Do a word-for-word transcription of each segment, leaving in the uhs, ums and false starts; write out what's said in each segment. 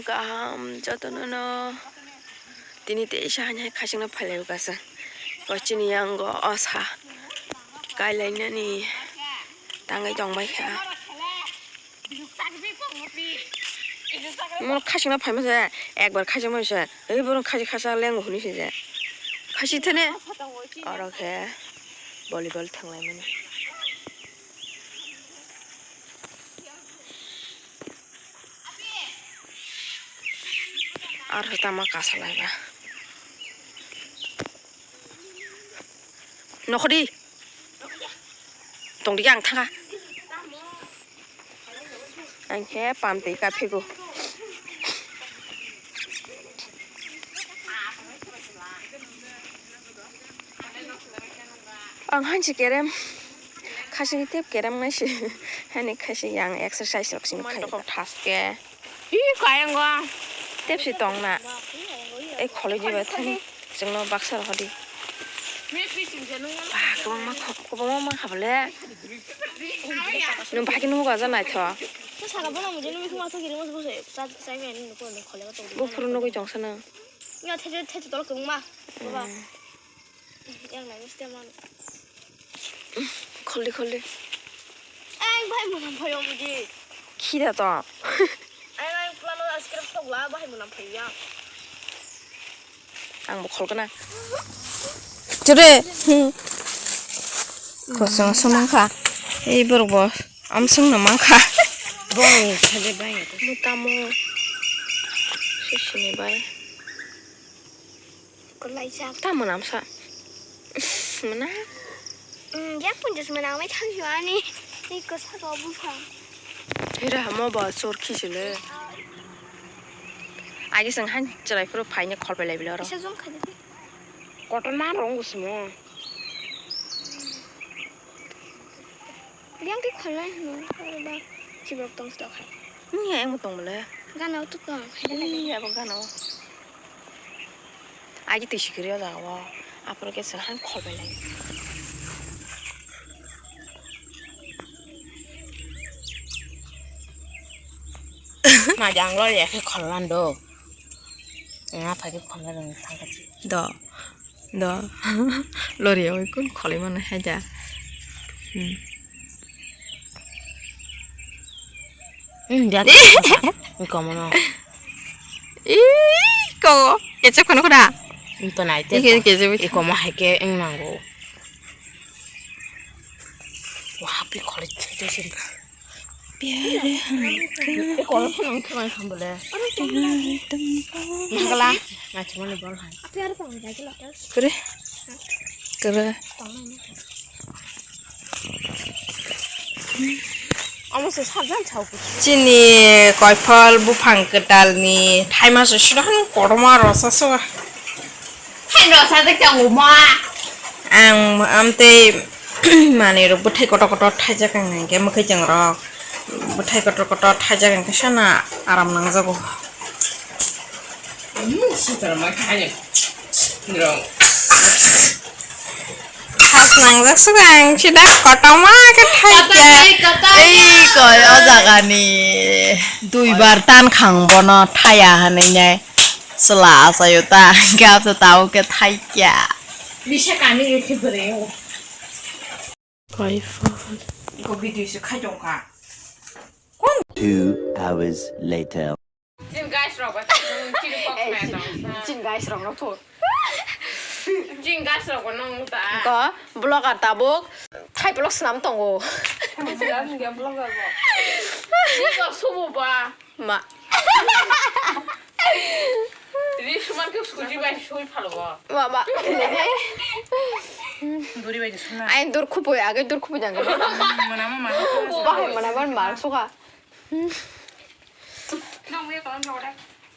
Kaham jotono no. Tini teisa hai khasingno phailai bwkha se. O chini yango o sa kailainani tangwi tongbai kha. Mo khasingno phaima se, ekbar khasingma se, ei borok khasi khasa lengo hwnwi se je. Khasi thene oro khe volleyball thanglaimani. Ar tama kasalai ba. Nokhodi. Tongdi ang thanga. Ang khe pam twi ka phigo. Ang hansi kerem khasini tep kerem nai se hani khasi yang exercise rok sini khai. Thaske. Hi kayang go. Tep si tong na. Ei kholoi di ba thani. Jengno baksa rok di. Ba kwbangma kho-, kwbangma ma kha bole. Nung bahai khe nung hugo aja naitho. Saka bono mujhe nung khuma to giri mas bose. Sa sa nung ko khole ko to. Bo phuru nugui tong sana. Ya thete thete tol kung ma. Baba. Yang nai mesti man. Kholdi kholdi. Ang bai mona phayo mujhe. Khida to. Ang ang plano askar phok la bai mona phayo. Ang bo kholkana. Jore. Kosong samang kha. Ei borok bo amsong no mang kha. Bong khaje bai. Mo tamo. Sisini bai. Kolaijak. Tamo namsa. Mana? Hmm, ya punjas mana mai thang ani. Ni kosa ro buphang. Hira mo ba sor khisile. Agi sang han chalai phuru phaine khol pai lai bilo ro. Isa jom khaidi. Kotor ma rong gusmo. Yang ti kholai hino ba chibrok tong stok hai. Ni ya yang tong bole. Gana utuk tong. Ni ya ba gana. Agi ti sikiri ya jaga. Apor ke sang han khol pai lai. Ma jang lo ya ke kholan do. Nga phai ke kholan do thang ka chi. Do. Do. Lori oi kun kholi mano hai da. Hmm. Hmm, dia. Ni komo no. Ih, ko. Kecap kono koda. Nto nai te. Ih, kecap itu. Iko mo hai ke eng nango. Wah, pi kholi te te sin. Pyare hum. Iko lo phone ang thang thang bole. Nangala. Ngai chuma ni bol hai. Pyare phone jai ke lo. Kore? Kore? Omo se sajan chao kuchi. Chini koiphol buphang kwtalni thaima se sino han kotorma rosa soga. Hai rosa de chao ma. Ang amtei manwi rok bwthai kotor kotor thaijak ang hwnkhe mwkhwi chwng rok bwthai kotor kotor thaijak hwnkhe sana aram nangjago. Khas nangjak suka ang sida kotorma khe thaikya. Ei koi o jagani duibar tan khang bono thaya hwnwi nai chwla achaio ta hwnkhe abo tabuk khe thaikya. Bisa kami rikhi bwrwi o. Iko video se khai tongkha. Two hours later. Jin guys rok ba, chini kok khai tong. Jin guys rok no pho. Jin guys rok no ta. Ko vlogger tabuk thai vlog swnam tongo. Jin guys rok vlogger bo. Jin guys subu ba. Ma. Ri suman khe suji bai sui phalo bo. Ma, ma. Duri bai suna. Ai dur khupui, age dur khupui jang. Mana ma ma. Bahai mana man mar suka.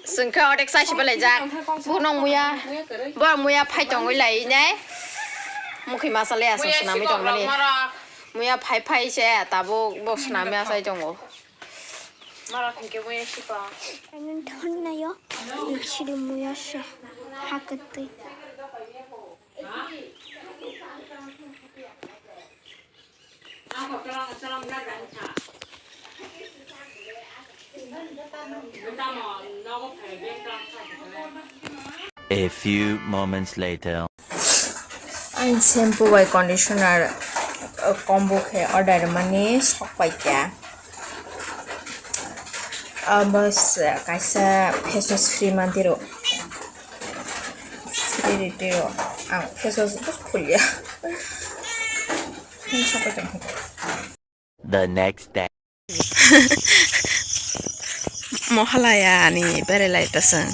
Sengkha odek sai sibalai jak. Bunong muya. Bo muya phai tongwi lai nai. Mukhi masale asam sunami tongmani. Muya phai phai se tabuk bo sunami asai tongo. Mara thangke muya sipa. Ani thon na yo. Chiri muya sa. Hakati. A few moments later. Ang shampoo bai conditioner, uh, combo khe order mani sok pai kha. Abo se kaisa face wash free mantiro. Free rite o. Ang face wash bo khulya. Ang sok pai tong kha. The next day. Mohalaya ni berelai tasang.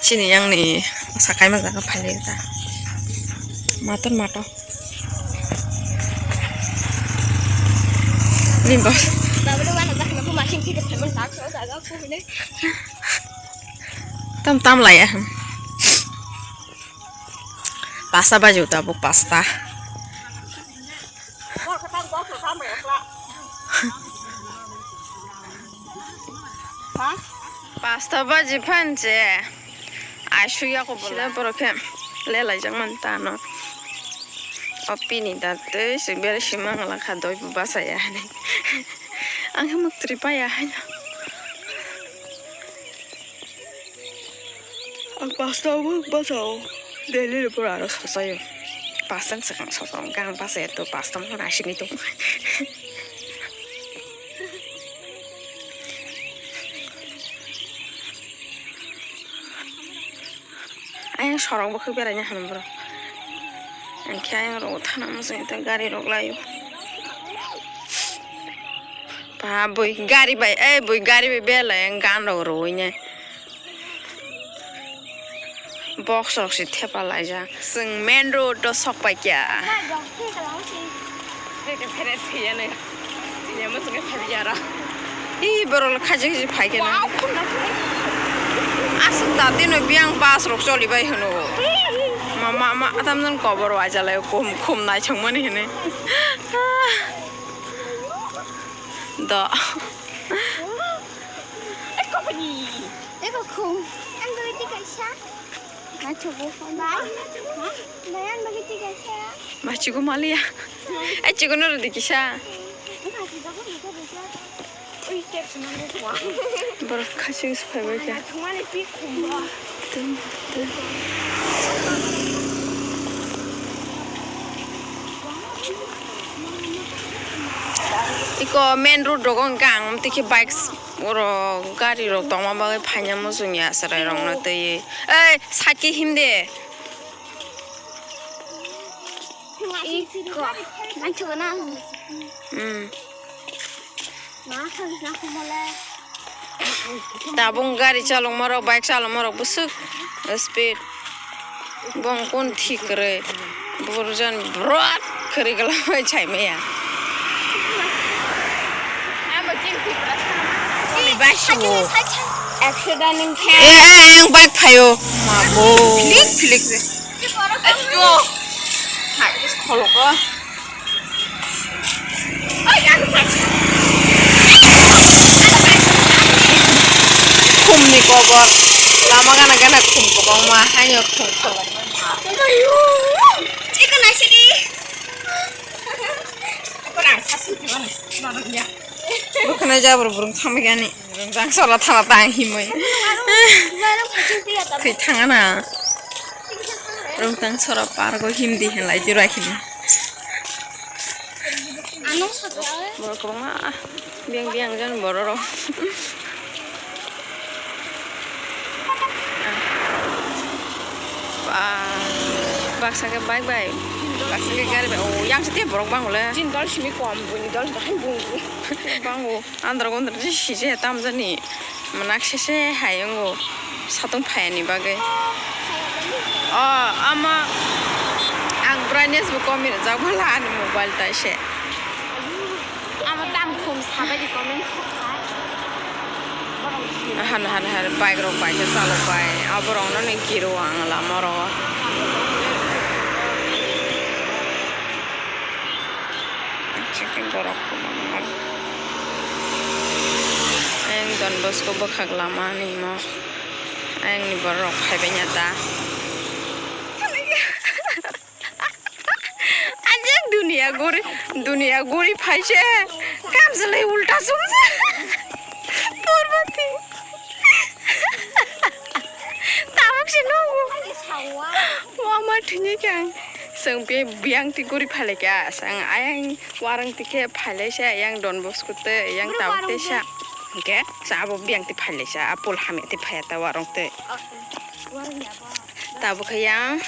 Sini yang ni sakai ma jaga phalai ta. Maton mato. Ni bos. Tam tam laya. Pasta baju ta bu pasta. Pasta baji phan je. Ai suya ko bola. Sila borok khe lelai jak man ta no. O pini da tei se bere sima ngala kha doi bu basa ya hani. Ang khe muk tri pa ya hani. Ang pasta bo basa o. Daily report aro sosayo. Pasta swkang sosa o. Gang basa ya to pasta mo na sini to. Ayang sorok bo khe beraina hwn borok. Ang khe ayang rogo thana muchung ta gari rok laio. Ba bui gari bai, eh, bui gari bai belai ang gan rok roi ne. Box rok se thepa laijak. Chwng main road o sok pai kha. Ih, borok le khaji khaji phai khe na. Aswk da tino biyang bus rok choli bai hwno. Ma, ma, ma, tam jani kobor waijak lai khum, khum naithok mani hwnwi. Do. Eko khum. Ang bagwi twi kaisa. Machugo. Bai. Bai, ang bagwi twi kaisa. Machugo maliya. Eh, chikon rw di kisa. Borok khachi se phaibai kha. Tum, tum. Iko main road rogo hwnkhe ang tei khe bike rok, gari rok tongma bagwi phaina muchung ya chwrai rokno twiwi. Ei, side khe him de. Iko, manchugo na. Hmm. Tabung gari chalokma rok, bike chalokma rok bwswk speed. Bong kun thik kwrwi. Burjan brat kwrwi kwlangwi chaimaya. Accident wngkha. Eh, eh, eh, ang bike phaio. Mabo. Philik, philik se. Hai, khologo. Khumni kobor. Lama gana gana khum kwbangma. Haino khum khologo. Eko naisidi. Eko nang sasi. Bwkhwnai jabra bwrwng thangbaikha ani. Rwngthang sora thana tang himwi. Thwi thangana. Rwngthang sora pargo himdi hinlai jora khini. Borok kwbangma biyang biyang jan borok rok. Ba, baksa khe bike bai, baksa khe gari bai. O, yang se te borok bango le. Chini dol simi kom, buini dol se hai bung bung. Bango, andro gondro je sije tamjani. Manak sese hai ongo. Satung phayani bagwi. O, ama ang brightness bo komi rwjak bwla ani mobile tai se. Ama tang khum sabai di comment. Han, han, han, bike rok bai khe chalok bai. Aborok no ni kiro ang lama ro. Chicken borok kwbangma. Ang Don Bosco bwkhak lama ni mo. Ang ni borok phaibai na ta. Ajak dunia. Guri, dunia guri phaise, kamsalai ulta sumse. Porboti. Tabuk se no. Mama thini kang. Sang be biang ti guri phale kya, sang ayang warang ti khe phale sa, yang Don Bosco te, yang Guri tau warang te te. Sa. Ke, sa abo biang ti phale sa, apul hame ti phaya ta warang te. Warang ya ba. Tabuk khe yang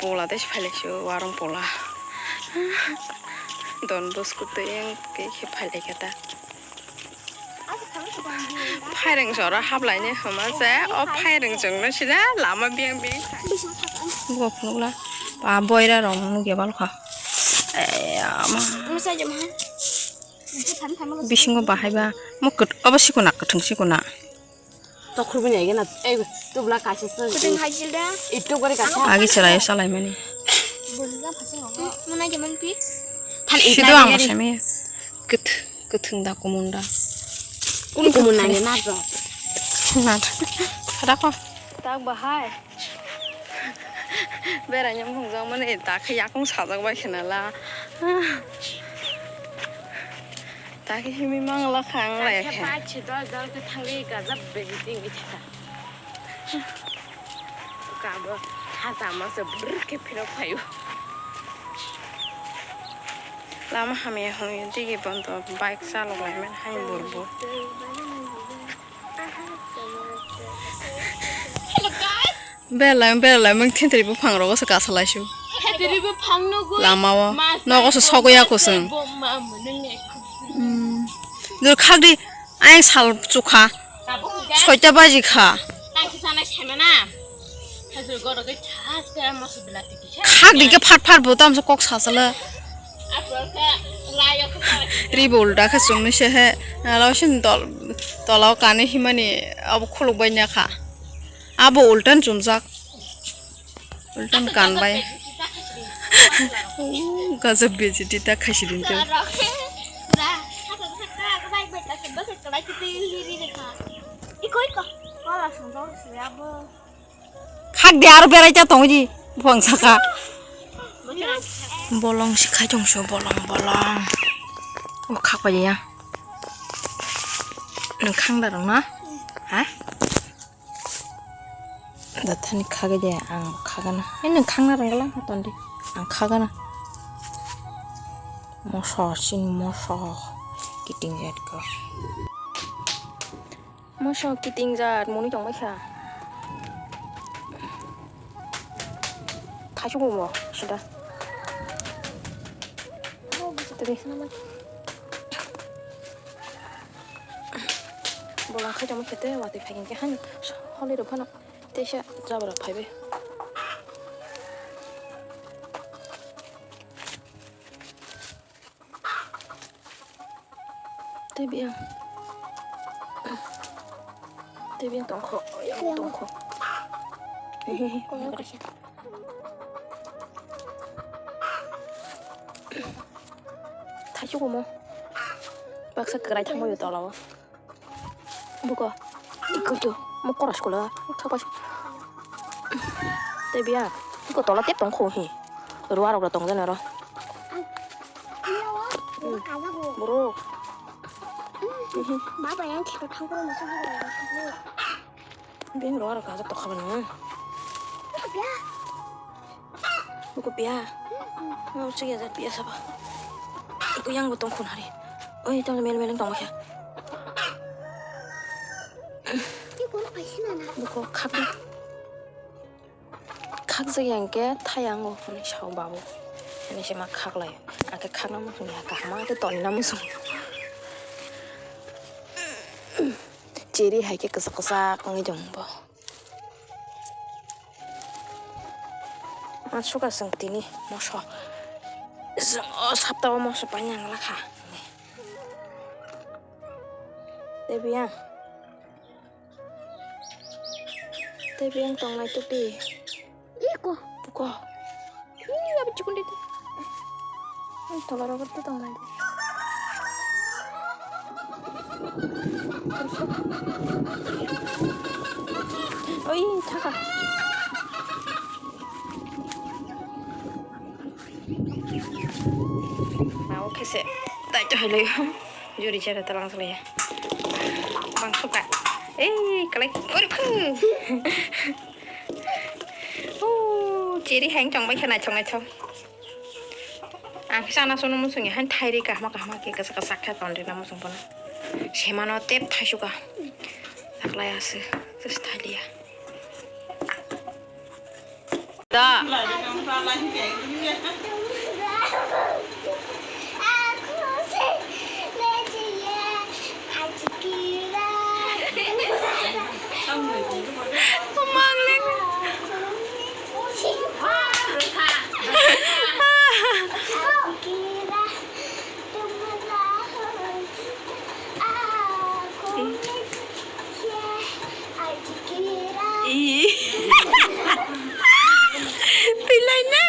pola tei se phailaisio, warung pola. Don Bosco twi wng khe phailaikha ta. Phairung sora haplaini hwnma se, o phairung chwngno sida lama biang biang. Bo phunukla ba boira rok nukya balkha. Ai ama. Bisingo bahai ba mo kwt-, obo sikona kwthwng sikona. Tokhor bini age na, ei, tubla kaisa se. Kutung hajil da. Itu gori kaisa. Agi chwrai salai mani. Bwrwk phasing rogo. Mona jaman pi. Sido ang masami. Kwth-, kwthwng da kumun da. Kun kumun nani na do. Na. Kada ko. Tak bahai. Beraina mung jang mani tak yakung sajak bai khna la. Taki himi mangla khang lai Kaisa khe. Pachi dol dol khe thangwi gajab beji tingwi thaka. Kabo hata masa brr khe phirok phaio. Lama hamya hwnwi digi bondo bike chalok lai man hai burbu. Belai, belai, mung thentri buphang rogo se kasa laisu. Thentri buphang nugui. Lama o. Nogo se sogwi ya kusung. Jor khakdi, ayang sal chukha. Soita baji kha. Khakdi ke phat phat bo tamsa kok sasala. Ribo ulta khe chumni se he. Nalo sin tol, tolao kani himani abo khuluk bai nya kha. Abo ultan chumjak. Ultan kanbai. Gajab beji tita khaisi din te. Khak de aro berai ta tong di. Buphang saka. Bolong si khai tong so bolong bolong. O khak bai ya. Nang khang da rong na? Ha? Da thani khagwi de ang khagana. Hai nwng khangna rwngla ha ton de. Ang khagana. Moso sin moso kiting jat ko. Moso kiting jat muni tong bai kha. Thaisu mo sida. Tadi. Bolong khai tongma khe tei watwi phai khe hani holi rok phano teisa jabra phaibai. Tei biyang, tei biyang tongkho, yang tongkho. Hehehe. Thaichuk omo. Baksa kwrai thangbaio tolao. Buko. Ikko to. Mo koros kula. Thakbai. Tei biya. Iko tola tep tong kho hi. Ruwa rok tong jana ro. Bro. Baba yang thang thang ko mo. Bini rok aro kajak tokha bini. Buku pia. Mau sih ya pia saba. Iku yang botong khun hari. Oi tong mel mel tong kya. Buku khak. Khak jagi yang ke thayang o hini sao babu. Ini sih mak khak lai. Ake khak namu hini ya kahma te toni namu sung. Chiri hai khe kwchak kwchak wngwi tong bo. Ma suka chwng tini moso. Chwng o sapta o moso paina wngla kha. Tei biyang. Tei biyang tongnai tupi. Iko. Buko. Ih, abi chukun dito. Ang tola rogo to tong lagi. Oi, thaka. Khaise, tai to hai lai. Juri jara talang salaya. Bang suka. Ei, kalai. Ori khu. Oh, cheri hang chong bai khana chong nai chong. Ang sana sono musung han thairi kahma kahma ke kasa kasa khe ton rina musung pono. Semano tep thaisuka. Taklai asu. Sus thailiya. Da. Ih. Twi lai na.